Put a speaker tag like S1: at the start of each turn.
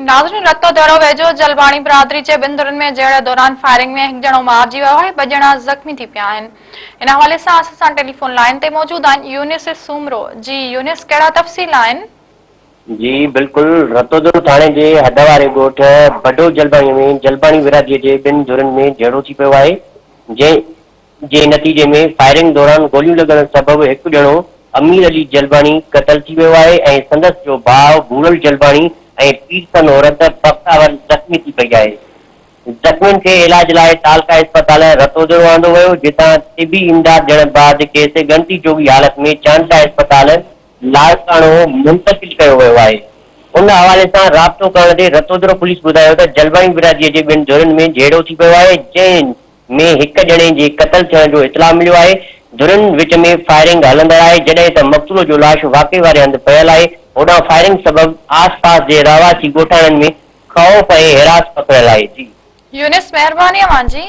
S1: ناظرين رتوديرو ويجهو جلباڻي برادري جي ٻن ڌرين ۾ جهيڙي دوران فائرنگ ۾ هڪ ڄڻو مارجي ويو آهي ٻه ڄڻا زخمي ٿي پيا آهن ان حوالي سان اسان سان ٽيليفون لائين تي موجود آهن يونس سومرو جي يونس ڪهڙا تفصيل آهن.
S2: جي بلڪل رتوديرو ٿاڻي جي حد واري ڳوٺ بڊو جلباڻي ۾ جلباڻي برادري جي ٻن ڌرين ۾ جهيڙو ٿي پيو آهي جنهن جي نتيجي ۾ فائرنگ دوران گوليون لڳڻ سبب هڪ ڄڻو امير علي جلباڻي قتل ٿي ويو آهي ۽ سندس جو ڀاء ڀورل جلباڻي ۽ پيرسن عورت بختاور زخمي ٿي پئي آهي. زخمين کي علاج لاء تعلقه اسپتال رتوديرو آندو ويو جتان طبي امداد ڏيڻ بعد کيس ڳڻتي جوڳي حالت ۾ چانڊڪا اسپتال لاڙڪاڻو منتقل ڪيو ويو آهي. ان حوالي سان رابطو ڪرڻ تي رتوديرو پوليس ٻڌايو ته جلباڻي برادري جي ٻن ڌرين ۾ جهيڙو ٿي پيو آهي جنهن ۾ هڪ ڄڻي جي قتل ٿيڻ جو اطلاع مليو آهي، ڌرين وچ ۾ فائرنگ هلندڙ آهي، جڏهن ته مقتول جو لاش واقعي واري هنڌ پيل آهي، هوڏانهن فائرنگ سبب آس پاس جي رهواسي ڳوٺاڻن ۾ خوف ۽ هراس پکڙيل آهي. جي.
S1: يونس مهرباني اوهان جي.